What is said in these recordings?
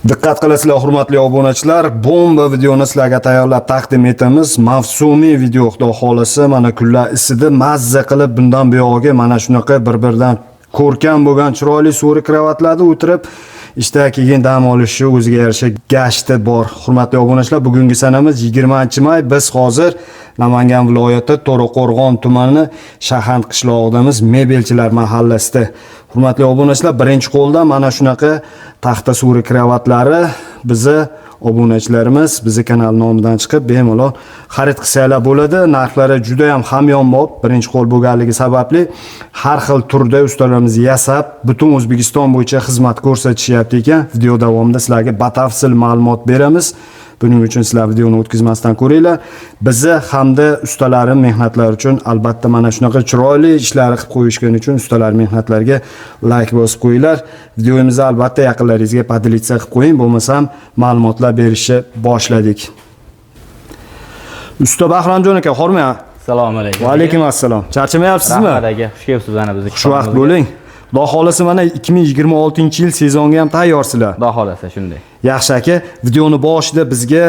Diqqat qilasizlar, hurmatli obunachilar, bomba videoni sizlarga tayyorlab taqdim etamiz. Mavsumiy video, xudo xolasa, mana kunlar isidi, mazza qilib bundan buyog'iga mana shunaqa bir-biridan ko'rkam bo'lgan chiroyli so'ri kravatlarda o'tirib, ishda keyin dam olishi o'ziga yarasha gashti bor. Hurmatli obunachilar, bugungi sanamiz 20-may. Biz hozir Namangan viloyati To'raqo'rg'on tumani Shahand qishlog'idamiz, Mebelchilar mahallasida. Hurmatli obunachilar, birinchi qo'lda mana shunaqa taxta so'ri kravatlari bizni obunachilarimiz bizni kanal nomidan chiqib bemalol xarid qilsanglar bo'ladi. Narxlari juda ham hamyonbop, birinchi qo'l bo'lganligi sababli har xil turda ustalarimiz yasab, butun O'zbekiston bo'yicha xizmat ko'rsatishyapti ekan. Video davomida sizlarga batafsil ma'lumot beramiz. Buning uchun sizlar videoni o'tkazmasdan ko'ringlar. Bizni hamda ustalarim mehnatlari uchun albatta mana shunaqa chiroyli ishlar qilib qo'yishgani uchun ustalar mehnatlariga layk bosib qo'yinglar. Videomizni albatta yaqinlaringizga поделиться qilib qo'ying, bo'lmasam ma'lumotlar berishni boshladik. Usta Bahromjon aka, hormang. Assalomu alaykum. Va alaykum assalom. Charchamayapsizmi? Rahmat aka, xush kelibsiz mana bizni. Xushvaqt bo'ling. Xudo xolasa, mana 2026-yil sezonga ham tayyorsizlar. Xudo xolasa, shunday. Yaxshi aka, videoni boshida bizga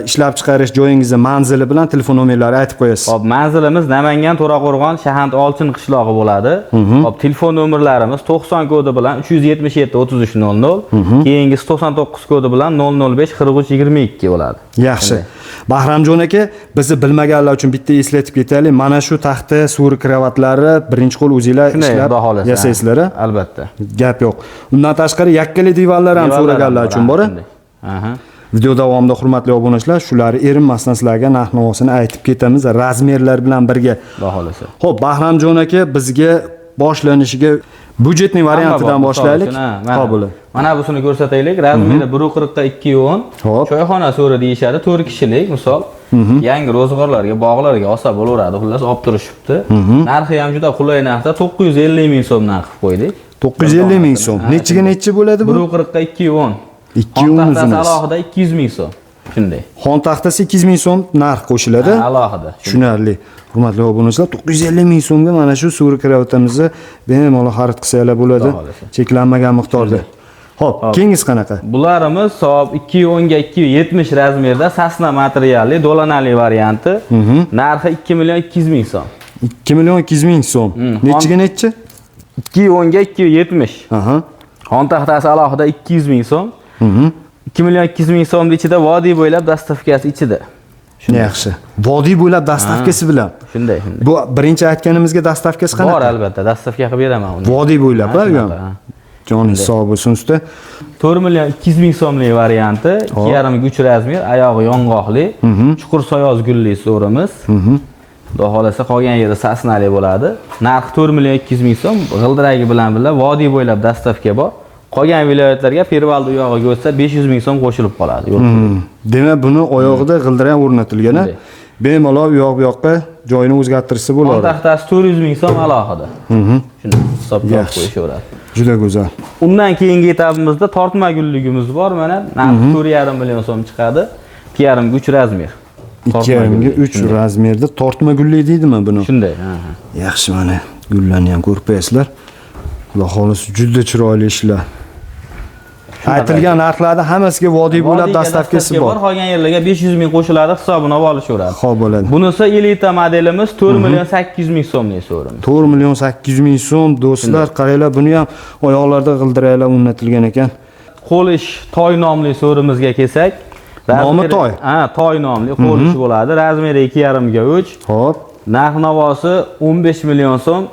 ishlab chiqarish joyingizni manzili bilan telefon nomerlari aytib qo'yasiz. Xo'p, manzilimiz Namangan, To'raqo'rg'on, Shahand Olchin qishlog'i bo'ladi. Xo'p, telefon nomerlarimiz 90 kodi bilan 377 33 00, keyingisi 99 kodi bilan 005 43 22 bo'ladi. Yaxshi. Bahramjon aka, bizni bilmaganlar uchun bitta eslatib ketaylik. Mana shu taxta so'ri kravatlari birinchi qo'l o'zinglar Shunday, ishlab xudo xolasa. yasaysizlar, a? Albatta. Gap yo'q. Undan tashqari yakkali divanlar ham Divanlar ham so'raganlar bor, uchun bor. Shunday. Aha. Video davomida, hurmatli obunachilar, shularni erinmasdan sizlarga narx-navosini aytib ketamiz, razmerlar bilan birga. Xudo xolasa. Xo'p, Bahramjon aka, bizga boshlanishiga бюджетный variantidan Hamma bor, misol boshlaylik. uchun, ha, mana. Xo'p, bo'ladi. Mana busini ko'rsataylik. Razmeri 1.40 ga 2.10. Hop. Choyxona so'ri deyishadi, 4 kishilik misol. Yangi ro'zg'orlarga, bog'larga olsa bo'laveradi. Xullas, olib turishibdi. Narxi ham juda qulay narxda, 950 ming so'mdan qilib qo'ydik. 950 ming so'm. Nechiga nechi bo'ladi bu? 1.40 ga 2.10. 2.10 Xon taxtasi uzun. alohida 200 ming so'm. Shunday. Xon taxtasi 200 ming so'm narx qo'shiladi. Ha, alohida. Tushunarli. Hurmatli obunachilar, 950 ming so'mga mana shu so'ri kravatimizni bemalol xarid qilsanglar bo'ladi. Xudo xohlasa. Cheklanmagan miqdorda. Xo'p, keyingisi qanaqa? Bularimiz soat 2.10 ga 2.70 razmerda, сосна materialli, dolanali varianti. Narxi 2 million 200 ming so'm. 2 million 200 ming so'm. Nechiga nechi? 2.10 ga 2.70. Aha. Xon taxtasi alohida 200 ming so'm. 2 million 200 ming so'mni ichida vodiy bo'ylab доставка si ichida. Yaxshi. Vodiy bo'ylab доставка si bilan. Shunday, shunday. Bu birinchi aytganimizga доставка si qanaqa? Bor, albatta, доставка qilib beraman uni. Vodiy bo'ylab, Ha, ha, u ham. shunaqa, ha. Joningiz sog' bo'lsin, usta. 4 million 200 ming so'mlik varianti, 2,5 ga 3 razmer, oyog'i yong'oqli, chuqur sayoz gulli so'rimiz. Xudo xolasa, qolgan yeri сосна li bo'ladi. Narxi 4 million 200 ming so'm, g'ildiragi bilan birga vodiy bo'ylab доставка bor. Qolgan viloyatlarga перевал u yog'iga o'tsa 500 ming so'm qo'shilib qoladi yo'l puli. Demak, buni oyog'ida g'ildirak ham o'rnatilgan, a? Shunday. Bemalol u yoq bu yoqqa joyini o'zgartirsa Xon bo'ladi. taxtasi 400 ming so'm alohida. Shuni hisobga olib Yaxshi. qo'yishaveradi. Juda go'zal. Undan keyingi etapimizda tortma gulligimiz bor. Mana narxi 4,5 million so'm chiqadi. 2,5 ga 3 razmer. 2,5 ga 3 razmerda tortma gulli deydimi buni? Shunday, ha, ha. Yaxshi, mana gullarni ham ko'rib qo'yasizlar. Xudo xolasa, juda chiroyli ishlar. Aytilgan narxlarda hammasiga vodiy bo'ylab Vodiyga доставка si доставка bor. Qolgan yerlarga 500 ming qo'shiladi, hisobini olib olishaveradi. Xo'p, bo'ladi. Bunisi elita modelimiz, 4 million 800 ming so'mlik so'rimiz. 4 million 800 ming so'm, do'stlar, qaranglar, buni ham oyoqlarida g'ildiraklar o'rnatilgan ekan. Qo'l ish Toy nomli so'rimizga kelsak, Nomi Toy? Ha, Toy nomli qo'l ish bo'ladi. Razmeri 2,5 ga 3. Xo'p. Narx navosi 15 million so'm.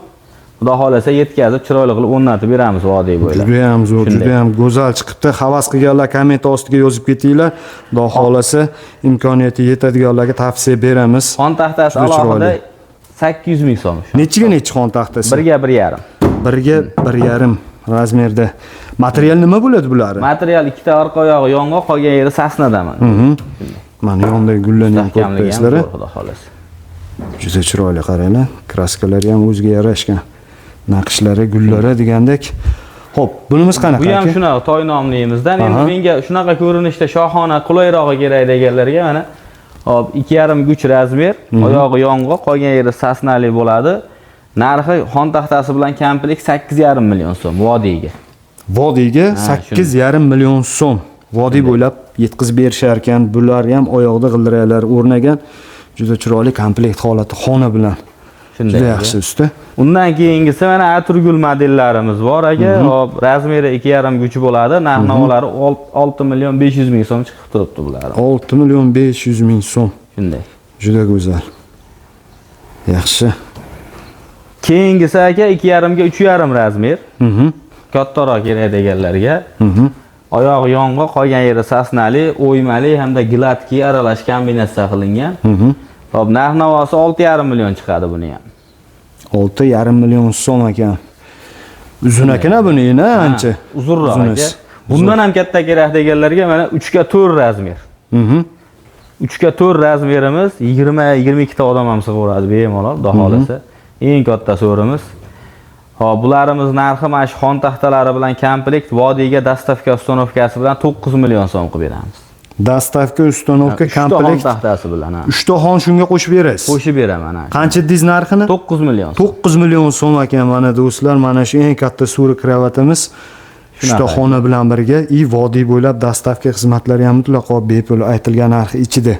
Xudo xolasa, yetkazib, chiroyli qilib o'rnatib beramiz vodiy bo'ylab. Juda ham zo'r, Shunday. juda ham go'zal chiqibdi. Havas qilganlar komment ostiga yozib ketinglar. Xudo xolasa, imkoniyati yetadiganlarga tavsiya beramiz. Xon taxtasi Juda alohida chiroyli. 800 ming so'm. Nechiga nechi xon taxtasi? 1 ga 1,5. 1 ga 1,5 razmerda. Material nima bo'ladi bulari? Material ikkita orqa oyog'i yong'oq, qolgan yeri сосна daman. Mana yonidagi gullarni ham ko'rib Mustahkamligi ham qo'yasizlar. zo'r, xudo xolasa. Juda chiroyli, qaranglar. Краска lari ham o'ziga yarashgan. Naqshlari, gullari degandek. Xo'p, bunimiz qanaqa Bu ham aka? shunaqa Toy nomlimizdan. Endi menga shunaqa ko'rinishda shohona, qulayrog'i kerak deganlarga mana, hop, 2,5 ga 3 razmer, oyog'i yong'oq, qolgan yeri сосна li bo'ladi. Narxi xon taxtasi bilan komplekt 8,5 million so'm vodiyga. Vodiyga Ha, 8,5 million so'm. Vodiy bo'ylab yetkazib berishar ekan. Bular ham oyoqda g'ildiraklar o'rnagan. Juda chiroyli komplekt holati xona bilan. Shunday. Juda yaxshi usta. Undan keyingisi mana Atirgul modellarimiz bor aka. Hop, razmeri 2,5 ga 3 bo'ladi. Narx-navolari 6 million 500 ming so'm chiqib turibdi bular. 6 million 500 ming so'm. Shunday. Juda go'zal. Yaxshi. Keyingisi aka 2,5 ga 3,5 razmer. Kattaroq kerak deganlarga. Oyog'i yong'oq, qolgan yeri sasnali, o'ymali hamda гладкий aralash kombinatsiya qilingan. Hop, narx-navosi 6,5 million chiqadi buni ham. 6,5 million so'm ekan. Uzun ekan buni eni ancha. Uzunroq aka. Uzunisi. Bundan ham katta kerak deganlarga mana 3 ga 4 razmer. 3 ga 4 razmerimiz 20-22 ta odam ham sig'averadi bemalol, xudo xohlasa. Eng katta so'rimiz. Hop, bularimiz narxi mana shu xon taxtalari bilan komplekt vodiyga доставка установка si bilan 9 million so'm qilib beramiz. Доставка, установка, Uchta xon komplekt. taxtasi bilan, ha. 3 ta xon shunga qo'shib berasiz. Qo'shib beraman, ha. Qancha dedingiz narxini? 9 million. 9 million so'm ekan mana do'stlar, mana shu eng katta so'ri kravatimiz. Uchta Shunaqa. xona bilan birga и vodiy bo'ylab доставка xizmatlari ham mutlaqo bepul aytilgan narxi ichida.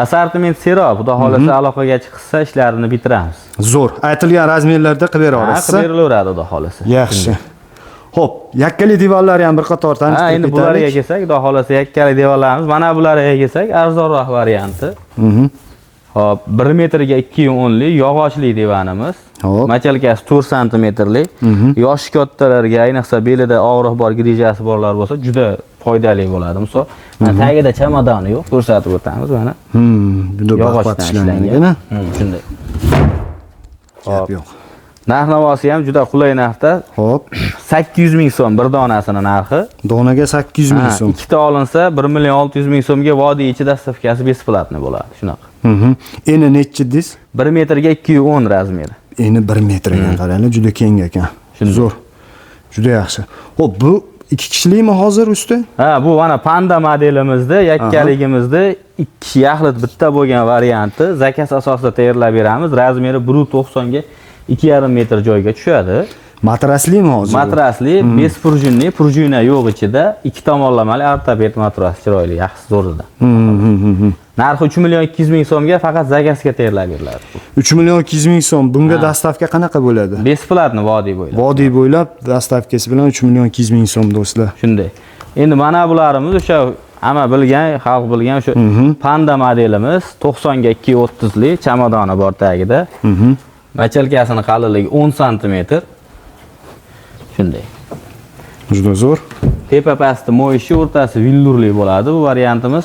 Assortiment serob, xudo xohlasa aloqaga chiqsa ishlarini bitiramiz. Zo'r. Aytilgan razmerlarda qilib bera Ha, olasiz. qilib berilaveradi xudo xohlasa. Yaxshi. Xo'p, yakkali divanlar ham bir qator Ha, tanishtirib endi bularga ketaylik. kelsak, xudo xohlasa yakkali divanlarimiz, mana bularga kelsak, arzonroq varianti. Hop, 1 metrga 2.10 lik yog'ochli divanimiz. Hop. Мочалка si 4 santimetrlik. Yoshi kattalarga, ayniqsa belida og'riq bor, грыжа si borlar bo'lsa, juda foydali bo'ladi. Misol, mana tagida chamadoni yo'q, ko'rsatib o'tamiz mana. Juda baquvvat Yog'ochdan ishlangan ishlangan. ekan. Shunday. Gap yo'q. Narx-navosi ham juda qulay narxda. Xo'p, 800 ming so'm bir donasini narxi. Donaga 800 ming Ha, so'm. ikkita olinsa 1 million 600 ming so'mga vodiy ichi доставка si бесплатный bo'ladi. Shunaqa. Eni nechi dedingiz? 1 metrga 210 razmeri. Eni 1 metr ekan, qaranglar, juda keng ekan. Zo'r. Juda yaxshi. Xo'p, bu ikki kishilikmi hozir usti? Ha, bu mana Panda modelimizda, yakkaligimizda ikki yaxlit bitta bo'lgan varianti заказ asosida tayyorlab beramiz. Razmeri 1.90 ga 2,5 metr joyga tushadi. Matraslimi hozir? bu? Matrasli, беспружинный, пружина yo'q ichida, ikki tomonlamali ortoped matras chiroyli, yaxshi zo'rida. Narxi 3 million 200 ming so'mga faqat заказ ga tayyorlab beriladi. 3 million 200 ming so'm. Bunga доставка qanaqa bo'ladi? Бесплатно vodiy bo'ylab. Vodiy bo'ylab доставка si bilan 3 million 200 ming so'm do'stlar. Shunday. Endi mana bularimiz o'sha hamma bilgan, xalq bilgan o'sha Panda modelimiz 90 ga 230 lik chamadoni bor tagida. Мочалка sini qalinligi 10 santimetr. Shunday. Juda zo'r. Tepa pasti моющий, o'rtasi villurli bo'ladi bu variantimiz.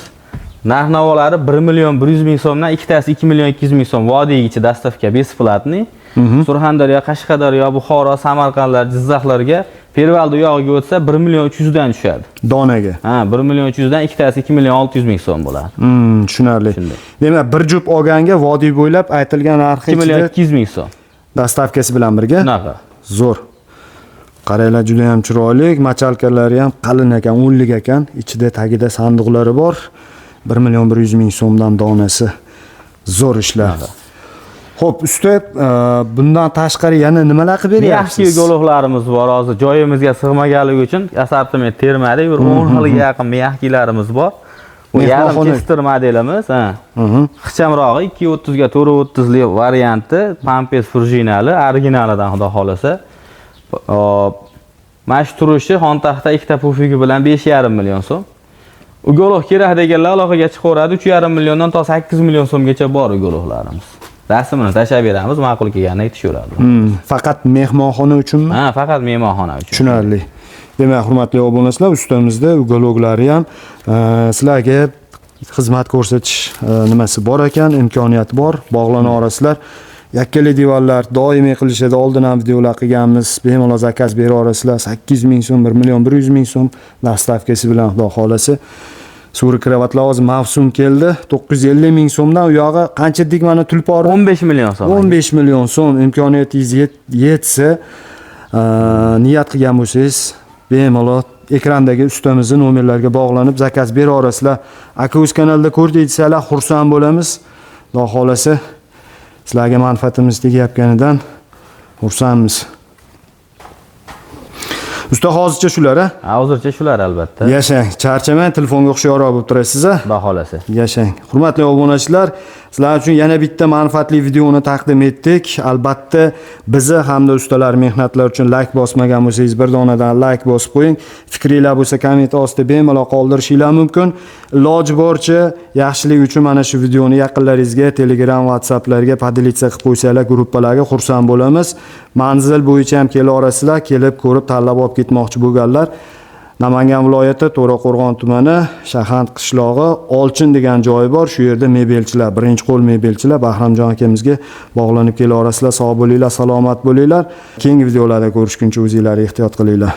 Narx-navolari 1 million 100 ming so'mdan ikkitasi 2 million 200 ming so'm. Vodiy ichi доставка бесплатный. Surxondaryo, Qashqadaryo, Buxoro, Samarqandlar, Jizzaxlarga перевал ni u yog'iga o'tsa 1 million 300 dan tushadi. Donaga. Ha, 1 million 300 dan ikkitasi 2 million 600 ming so'm bo'ladi. Tushunarli. Shunday. Demak, bir jup olganga vodiy bo'ylab aytilgan narxi 2 million ichida 200 ming so'm. доставка si bilan birga. Shunaqa. Zo'r. Qaranglar, juda ham chiroyli, мочалка lari ham qalin ekan, o'nlik ekan. Ichida tagida sandiqlari bor. 1 million 100 ming so'mdan donasi. Zo'r ishlar. Xo'p, usta, bundan tashqari yana nimalar qilib Yaxshi beryapsiz? уголок larimiz bor hozir joyimizga sig'maganligi uchun assortiment termadik. Bir 10 xilga yaqin мягкий larimiz bor. Bu yarim Mehmonxona. chester modelimiz, ha. Ixchamrog'i 2.30 ga 4.30 lik varianti, pampas prujinali, originalidan xudo xohlasa. Hop. Mana shu turishi xontaxta ikkita пуфик i bilan 5,5 million so'm. Уголок kerak deganlar aloqaga chiqaveradi. 3,5 milliondan to 8 million so'mgacha bor уголок larimiz. Rasmini tashlab beramiz, ma'qul kelganini aytishaveradi. Faqat mehmonxona uchunmi? Ha, faqat mehmonxona uchun. Tushunarli. Demak, hurmatli obunachilar, ustamizda уголок lari ham sizlarga xizmat ko'rsatish nimasi bor ekan, imkoniyati bor. Bog'lana olasizlar. Yakkali divanlar doimiy qilishadi. Oldin ham videolar qilganmiz. Bemalol заказ bera olasizlar. 800 ming so'm, 1 million 100 ming so'm доставка si bilan xudo xolasa. So'ri kravatlar hozir mavsum keldi. 950 ming so'mdan u yog'i qancha dedik mana tulporni? 15 million so'm. 15 million so'm imkoniyatingiz yetsa, niyat qilgan bo'lsangiz, bemalol ekrandagi ustamizni nomerlarga bog'lanib заказ bera olasizlar. Aka o'z kanalda ko'rdik desalar xursand bo'lamiz. Xudo xolasa sizlarga manfaatimiz tegayotganidan xursandmiz. Usta, hozircha shular, a? Hozircha shular, albatta. Yashang, charchamang, telefonga hushyorroq bo'lib turasiz, a? Xudo xolasa. Yashang. Hurmatli obunachilar, sizlar uchun yana bitta manfaatli videoni taqdim etdik. Albatta, bizni hamda ustalar mehnatlari uchun like bosmagan bo'lsangiz, bir donadan like bosib qo'ying. Fikringlar bo'lsa, komment ostida bemalol qoldirishinglar mumkin. Iloji boricha yaxshilik uchun mana shu videoni yaqinlaringizga, Telegram, WhatsApplarga поделиться qilib qo'ysanglar, gruppalarga, xursand bo'lamiz. Manzil bo'yicha ham kela olasizlar, kelib ko'rib tanlab olib ketmoqchi bo'lganlar. Namangan viloyati, To'raqo'rg'on tumani, Shahand qishlog'i, Olchin degan joyi bor. Shu yerda mebelchilar, birinchi qo'l mebelchilar Bahromjon akamizga bog'lanib kela olasizlar. Sog' bo'linglar, salomat bo'linglar. Keyingi videolarda ko'rishguncha o'zinglar ehtiyot qilinglar.